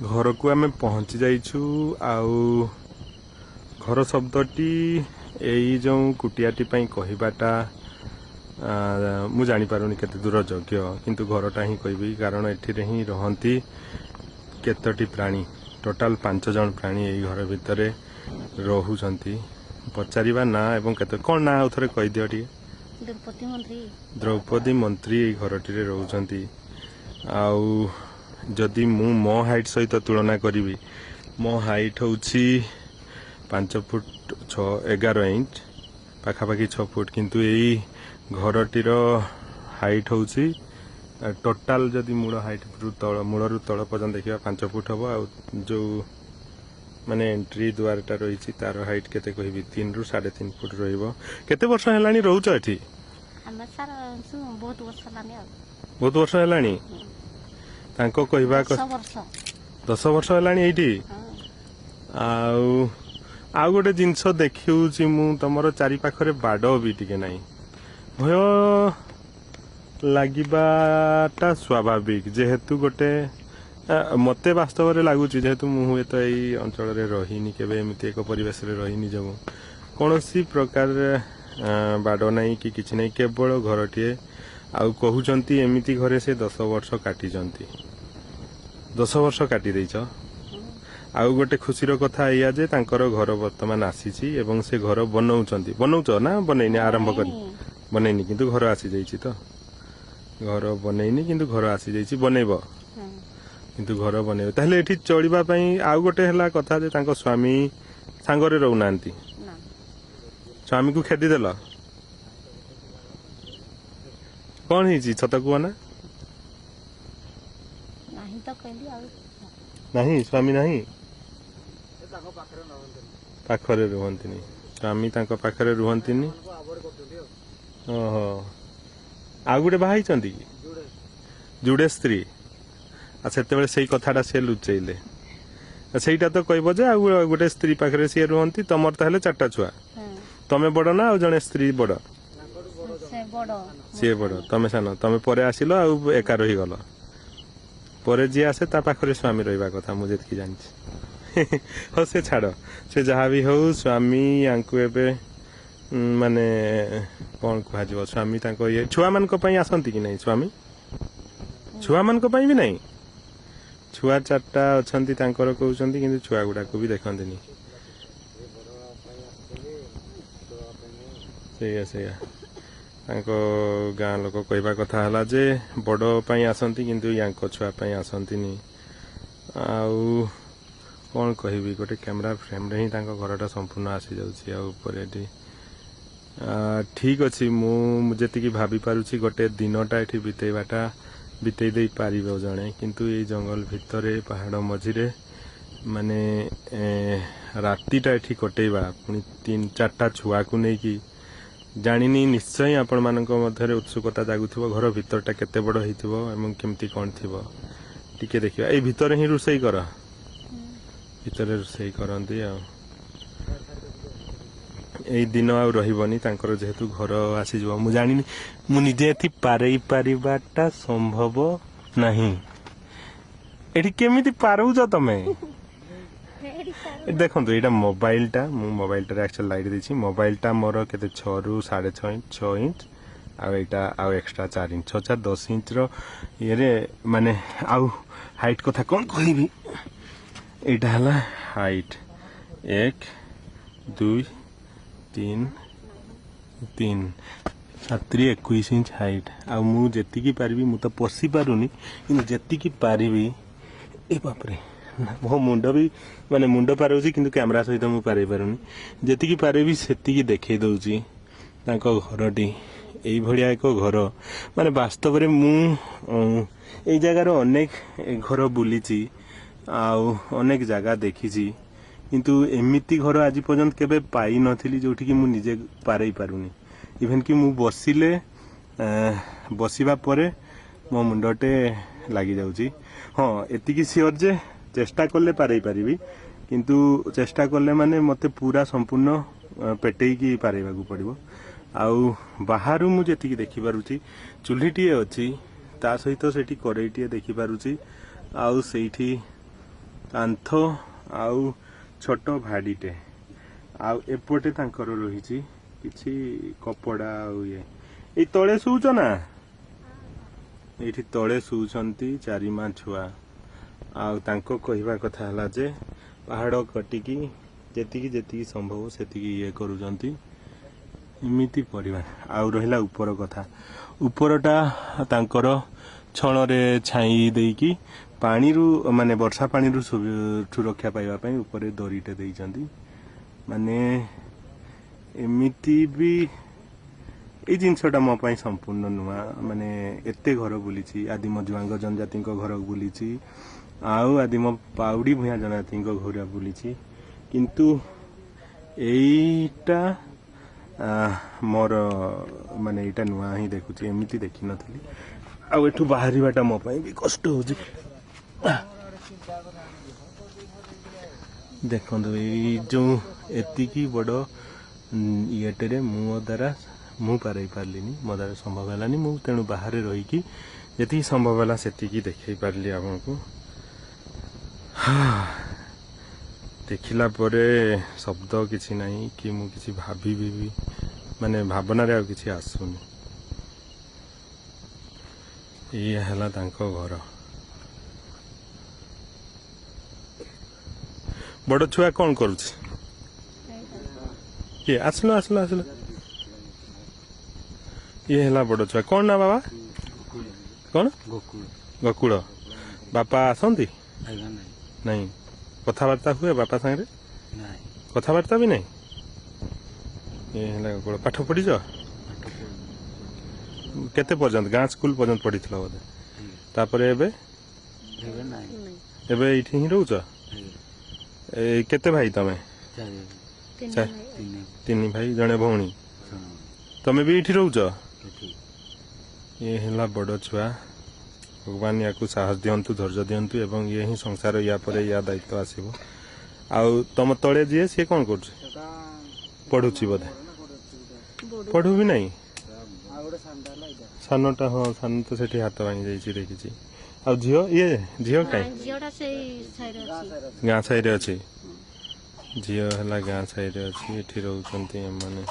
ଘରକୁ ଆମେ ପହଞ୍ଚି ଯାଇଛୁ। ଆଉ ଘର ଶବ୍ଦଟି ଏଇ ଯେଉଁ କୁଟିଆଟି ପାଇଁ କହିବାଟା ମୁଁ ଜାଣିପାରୁନି କେତେ ଦୂର ଯୋଗ୍ୟ, କିନ୍ତୁ ଘରଟା ହିଁ କହିବି, କାରଣ ଏଠିରେ ହିଁ ରହନ୍ତି କେତୋଟି ପ୍ରାଣୀ। ଟୋଟାଲ 5 ଜଣ ପ୍ରାଣୀ ଏଇ ଘର ଭିତରେ ରହୁଛନ୍ତି। ପଚାରିବା ନା ଏବଂ କେତେ କ'ଣ ନା, ଆଉ ଥରେ କହିଦିଅ ଟିକେ। ଦ୍ରୌପଦୀ ମନ୍ତ୍ରୀ। ଦ୍ରୌପଦୀ ମନ୍ତ୍ରୀ ଏଇ ଘରଟିରେ ରହୁଛନ୍ତି। ଆଉ ଯଦି ମୁଁ ମୋ ହାଇଟ୍ ସହିତ ତୁଳନା କରିବି, ମୋ ହାଇଟ୍ ହେଉଛି 5 ଫୁଟ 6 11 ଇଞ୍ଚ, ପାଖାପାଖି 6 ଫୁଟ। କିନ୍ତୁ ଏଇ ଘରଟିର ହାଇଟ୍ ହେଉଛି ଟୋଟାଲ ଯଦି ମୂଳ ହାଇଟ୍ରୁ ତଳ, ମୂଳରୁ ତଳ ପର୍ଯ୍ୟନ୍ତ ଦେଖିବା, 5 ଫୁଟ ହେବ। ଆଉ ଯେଉଁ ମାନେ ଏଣ୍ଟ୍ରି ଦ୍ୱାରଟା ରହିଛି, ତାର ହାଇଟ୍ କେତେ କହିବି, 3ରୁ 3.5 ଫୁଟ ରହିବ। କେତେ ବର୍ଷ ହେଲାଣି ରହୁଛ ଏଠି? ଆମେ ସାର୍ ବହୁତ ବର୍ଷ ହେଲାଣି। ଆଉ ବହୁତ ବର୍ଷ ହେଲାଣି ତାଙ୍କ କହିବା 10 ବର୍ଷ। 10 ବର୍ଷ ହେଲାଣି ଏଇଠି। ହଁ। ଆଉ ଗୋଟେ ଜିନିଷ ଦେଖିଉଛି ମୁଁ, ତମର ଚାରି ପାଖରେ ବାଡ଼ ବି ଟିକେ ନାହିଁ। ଭୟ ଲାଗିବାଟା ସ୍ୱାଭାବିକ, ଯେହେତୁ ଗୋଟେ ମତେ ବାସ୍ତବରେ ଲାଗୁଛି, ଯେହେତୁ ମୁଁ ହୁଏତ ଏଇ ଅଞ୍ଚଳରେ ରହିନି କେବେ, ଏମିତି ଏକ ପରିବେଶରେ ରହିନି ଯୋଗୁଁ କୌଣସି ପ୍ରକାର ବାଡ଼ ନାହିଁ କି କିଛି ନାହିଁ, କେବଳ ଘରଟିଏ। ଆଉ କହୁଛନ୍ତି ଏମିତି ଘରେ ସେ 10 ବର୍ଷ କାଟିଛନ୍ତି। 10 ବର୍ଷ କାଟି ଦେଇଛ। ଆଉ ଗୋଟେ ଖୁସିର କଥା ଏଇଆ ଯେ ତାଙ୍କର ଘର ବର୍ତ୍ତମାନ ଆସିଛି ଏବଂ ସେ ଘର ବନଉଛନ୍ତି। ବନଉଛ ନା ବନେଇନି? ଆରମ୍ଭ କରି ବନେଇନି, କିନ୍ତୁ ଘର ଆସିଯାଇଛି ତ। ଘର ବନେଇନି କିନ୍ତୁ ଘର ଆସିଯାଇଛି, ବନେଇବ କିନ୍ତୁ ଘର ବନେଇବ। ତାହେଲେ ଏଠି ଚଳିବା ପାଇଁ ଆଉ ଗୋଟେ ହେଲା କଥା ଯେ ତାଙ୍କ ସ୍ୱାମୀ ସାଙ୍ଗରେ ରହୁନାହାନ୍ତି। ନା। ସ୍ୱାମୀକୁ ଖେଦିଦେଲ? କଣ ହେଇଛି ସତ କୁହ ନା। ନାହିଁ ତ କହିଲି ଆଉ। ନାହିଁ, ସ୍ୱାମୀ ନାହିଁ, ପାଖରେ ରୁହନ୍ତିନି। ସ୍ୱାମୀ ତାଙ୍କ ପାଖରେ ରୁହନ୍ତିନି। ଓହୋ, ଆଉ ଗୋଟେ ବାହା ହେଇଛନ୍ତି କି? ଯୋଡ଼େ ସ୍ତ୍ରୀ। ଆଉ ସେତେବେଳେ ସେଇ କଥାଟା ସେ ଲୁଚେଇଲେ। ସେଇଟା ତ କହିବ ଯେ ଆଉ ଗୋଟେ ସ୍ତ୍ରୀ ପାଖରେ ସିଏ ରୁହନ୍ତି। ତମର ତାହେଲେ 4ଟା ଛୁଆ? ତମେ ବଡ ନା ଆଉ ଜଣେ ସ୍ତ୍ରୀ ବଡ? ସେ ବଡ। ସିଏ ବଡ, ତମେ ସାନ। ତମେ ପରେ ଆସିଲ ଆଉ ଏକା ରହିଗଲ। ପରେ ଯିଏ ଆସେ ତା ପାଖରେ ସ୍ୱାମୀ ରହିବା କଥା, ମୁଁ ଯେତିକି ଜାଣିଛି। ହଉ ସେ ଛାଡ, ସେ ଯାହା ବି ହଉ, ସ୍ୱାମୀ ୟାଙ୍କୁ ଏବେ ମାନେ କଣ କୁହାଯିବ, ସ୍ୱାମୀ ତାଙ୍କ ଇଏ ଛୁଆମାନଙ୍କ ପାଇଁ ଆସନ୍ତି କି ନାହିଁ? ସ୍ୱାମୀ ଛୁଆମାନଙ୍କ ପାଇଁ ବି ନାହିଁ। ଛୁଆ 4ଟା ଅଛନ୍ତି ତାଙ୍କର କହୁଛନ୍ତି, କିନ୍ତୁ ଛୁଆ ଗୁଡାକୁ ବି ଦେଖନ୍ତିନି। ସେଇଆ ତାଙ୍କ ଗାଁ ଲୋକ କହିବା କଥା ହେଲା ଯେ ବଡ ପାଇଁ ଆସନ୍ତି କିନ୍ତୁ ୟାଙ୍କ ଛୁଆ ପାଇଁ ଆସନ୍ତିନି। ଆଉ କଣ କହିବି, ଗୋଟେ କ୍ୟାମେରା ଫ୍ରେମ୍ରେ ହିଁ ତାଙ୍କ ଘରଟା ସମ୍ପୂର୍ଣ୍ଣ ଆସିଯାଉଛି। ଆଉ ଉପରେ ଏଠି ଠିକ ଅଛି, ମୁଁ ଯେତିକି ଭାବି ପାରୁଛି ଗୋଟେ ଦିନଟା ଏଠି ବିତେଇବାଟା ବିତେଇ ଦେଇ ପାରିବ ଜଣେ, କିନ୍ତୁ ଏଇ ଜଙ୍ଗଲ ଭିତରେ ପାହାଡ଼ ମଝିରେ ମାନେ ରାତିଟା ଏଠି କଟେଇବା, ପୁଣି 3 4ଟା ଛୁଆକୁ ନେଇକି, ଜାଣିନି। ନିଶ୍ଚୟ ଆପଣମାନଙ୍କ ମଧ୍ୟରେ ଉତ୍ସୁକତା ଜାଗୁଥିବ ଘର ଭିତରଟା କେତେ ବଡ଼ ହେଇଥିବ ଏବଂ କେମିତି କଣ ଥିବ, ଟିକେ ଦେଖିବା। ଏଇ ଭିତରେ ହିଁ ରୋଷେଇ କର? ଭିତରେ ରୋଷେଇ କରନ୍ତି। ଆଉ ଏଇ ଦିନ ଆଉ ରହିବନି ତାଙ୍କର, ଯେହେତୁ ଘର ଆସିଯିବ। ମୁଁ ଜାଣିନି, ମୁଁ ନିଜେ ଏଠି ପାରେଇ ପାରିବାଟା ସମ୍ଭବ ନାହିଁ। ଏଠି କେମିତି ପାରଉଛ ତମେ? ଦେଖନ୍ତୁ ଏଇଟା ମୋବାଇଲଟା, ମୁଁ ମୋବାଇଲଟାରେ ଆକ୍ଚୁଆଲି ଲାଇଟ୍ ଦେଇଛି। ମୋବାଇଲଟା ମୋର କେତେ, 6ରୁ 6.5 ଇଞ୍ଚ, 6 ଇଞ୍ଚ, ଆଉ ଏଇଟା ଆଉ ଏକ୍ସଟ୍ରା 4 ଇଞ୍ଚ, 6 4 10 ଇଞ୍ଚର ଇଏରେ ମାନେ ଆଉ ହାଇଟ୍ କଥା କଣ କହିବି। ଏଇଟା ହେଲା ହାଇଟ୍, 1 2 3 3 7 21 ଇଞ୍ଚ ହାଇଟ୍। ଆଉ ମୁଁ ଯେତିକି ପାରିବି, ମୁଁ ତ ପଶି ପାରୁନି, କିନ୍ତୁ ଯେତିକି ପାରିବି, ଏ ବାପରେ, ମୋ ମୁଣ୍ଡ ବି ମାନେ ମୁଣ୍ଡ ପାରଉଛି କିନ୍ତୁ କ୍ୟାମେରା ସହିତ ମୁଁ ପାରେଇ ପାରୁନି। ଯେତିକି ପାରିବି ସେତିକି ଦେଖେଇ ଦଉଛି ତାଙ୍କ ଘରଟି। ଏଇଭଳିଆ ଏକ ଘର, ମାନେ ବାସ୍ତବରେ ମୁଁ ଏଇ ଜାଗାର ଅନେକ ଘର ବୁଲିଛି ଆଉ ଅନେକ ଜାଗା ଦେଖିଛି, କିନ୍ତୁ ଏମିତି ଘର ଆଜି ପର୍ଯ୍ୟନ୍ତ କେବେ ପାଇନଥିଲି ଯୋଉଠିକି ମୁଁ ନିଜେ ପାରେଇ ପାରୁନି। ଇଭେନ୍ କି ମୁଁ ବସିବା ପରେ ମୋ ମୁଣ୍ଡଟେ ଲାଗିଯାଉଛି। ହଁ, ଏତିକି ସିଓର ଯେ ଚେଷ୍ଟା କଲେ ପାରେଇ ପାରିବି, କିନ୍ତୁ ଚେଷ୍ଟା କଲେ ମାନେ ମତେ ପୁରା ସମ୍ପୂର୍ଣ୍ଣ ପେଟେଇକି ପାରେଇବାକୁ ପଡ଼ିବ। ଆଉ ବାହାରୁ ମୁଁ ଯେତିକି ଦେଖିପାରୁଛି, ଚୁଲିଟିଏ ଅଛି, ତା ସହିତ ସେଠି କରେଇଟିଏ ଦେଖିପାରୁଛି, ଆଉ ସେଇଠି କାନ୍ଥ ଆଉ ଛୋଟ ଭାଡ଼ିଟେ। ଆଉ ଏପଟେ ତାଙ୍କର ରହିଛି କିଛି କପଡ଼ା ଆଉ ଇଏ। ଏଇ ତଳେ ଶୋଉଛ ନା? ଏଇଠି ତଳେ ଶୋଉଛନ୍ତି ଚାରି ମା ଛୁଆ। ଆଉ ତାଙ୍କ କହିବା କଥା ହେଲା ଯେ ପାହାଡ଼ କଟିକି ଯେତିକି ଯେତିକି ସମ୍ଭବ ସେତିକି ଇଏ କରୁଛନ୍ତି, ଏମିତି ପରିବାର। ଆଉ ରହିଲା ଉପର କଥା, ଉପରଟା ତାଙ୍କର ଛଣରେ ଛାଇ ଦେଇକି ପାଣିରୁ, ମାନେ ବର୍ଷା ପାଣିରୁ ସୁରକ୍ଷା ପାଇବା ପାଇଁ ଉପରେ ଦରିଟେ ଦେଇଛନ୍ତି। ମାନେ ଏମିତି ବି ଏଇ ଜିନିଷଟା ମୋ ପାଇଁ ସମ୍ପୂର୍ଣ୍ଣ ନୂଆ। ମାନେ ଏତେ ଘର ବୁଲିଛି, ଆଦିମ ଜୁଆଙ୍ଗ ଜନଜାତିଙ୍କ ଘର ବୁଲିଛି, ଆଉ ଆଦିମ ପାଉଡ଼ି ଭୂୟାଁ ଜନଜାତିଙ୍କ ଘର ବୁଲିଛି, କିନ୍ତୁ ଏଇଟା ମୋର ମାନେ ଏଇଟା ନୂଆ ହିଁ ଦେଖୁଛି, ଏମିତି ଦେଖିନଥିଲି। ଆଉ ଏଠୁ ବାହାରିବାଟା ମୋ ପାଇଁ ବି କଷ୍ଟ ହେଉଛି। ଦେଖନ୍ତୁ ଏଇ ଯେଉଁ ଏତିକି ବଡ଼ ଇଏଟରେ ମୋ ଦ୍ୱାରା ମୁଁ ପାରେଇ ପାରିଲିନି, ମୋ ଦ୍ୱାରା ସମ୍ଭବ ହେଲାନି। ମୁଁ ତେଣୁ ବାହାରେ ରହିକି ଯେତିକି ସମ୍ଭବ ହେଲା ସେତିକି ଦେଖେଇ ପାରିଲି ଆପଣଙ୍କୁ। ଦେଖିଲା ପରେ ଶବ୍ଦ କିଛି ନାହିଁ କି ମୁଁ କିଛି ଭାବିବି ବି, ମାନେ ଭାବନାରେ ଆଉ କିଛି ଆସୁନି। ଇଏ ହେଲା ତାଙ୍କ ଘର। ବଡ଼ ଛୁଆ କ'ଣ କରୁଛି? କିଏ ଆସିଲ ଆସିଲ ଆସିଲ। ଇଏ ହେଲା ବଡ଼ ଛୁଆ। କ'ଣ ନା ବାବା? କ'ଣ? ଗୋକୁଳ। ବାପା ଆସନ୍ତି ନାଇଁ? କଥାବାର୍ତ୍ତା ହୁଏ ବାପା ସାଙ୍ଗରେ? କଥାବାର୍ତ୍ତା ବି ନାହିଁ। ଇଏ ହେଲା ଗୋକୁଳ। ପାଠ ପଢିଛ କେତେ ପର୍ଯ୍ୟନ୍ତ? ଗାଁ ସ୍କୁଲ ପର୍ଯ୍ୟନ୍ତ ପଢିଥିଲ ବୋଧେ? ତାପରେ ଏବେ ଏବେ ଏଇଠି ହିଁ ରହୁଛ? ଏ କେତେ ଭାଇ ତମେ? ତିନି ଭାଇ ଜଣେ ଭଉଣୀ। ତମେ ବି ଏଇଠି ରହୁଛ? ଇଏ ହେଲା ବଡ଼ ଛୁଆ। ଭଗବାନ ୟାକୁ ସାହସ ଦିଅନ୍ତୁ, ଧୈର୍ଯ୍ୟ ଦିଅନ୍ତୁ, ଏବଂ ଇଏ ହିଁ ସଂସାର, ୟା ପରେ ୟା ଦାୟିତ୍ୱ ଆସିବ। ଆଉ ତମ ତଳେ ଯିଏ ସିଏ କ'ଣ କରୁଛି? ପଢୁଛି ବୋଧେ? ପଢୁ ବି ନାହିଁ ସାନଟା? ହଁ, ସାନ ତ ସେଠି ହାତ ଭାଙ୍ଗି ଯାଇଛି ଦେଖିଛି। ଆଉ ଝିଅ? ଇଏ ଝିଅ କାଇଁ? ଗାଁ ସାହିରେ ଅଛି। ଝିଅ ହେଲା ଗାଁ ସାହିରେ ଅଛି। ଏଠି ରହୁଛନ୍ତି ଏମାନେ।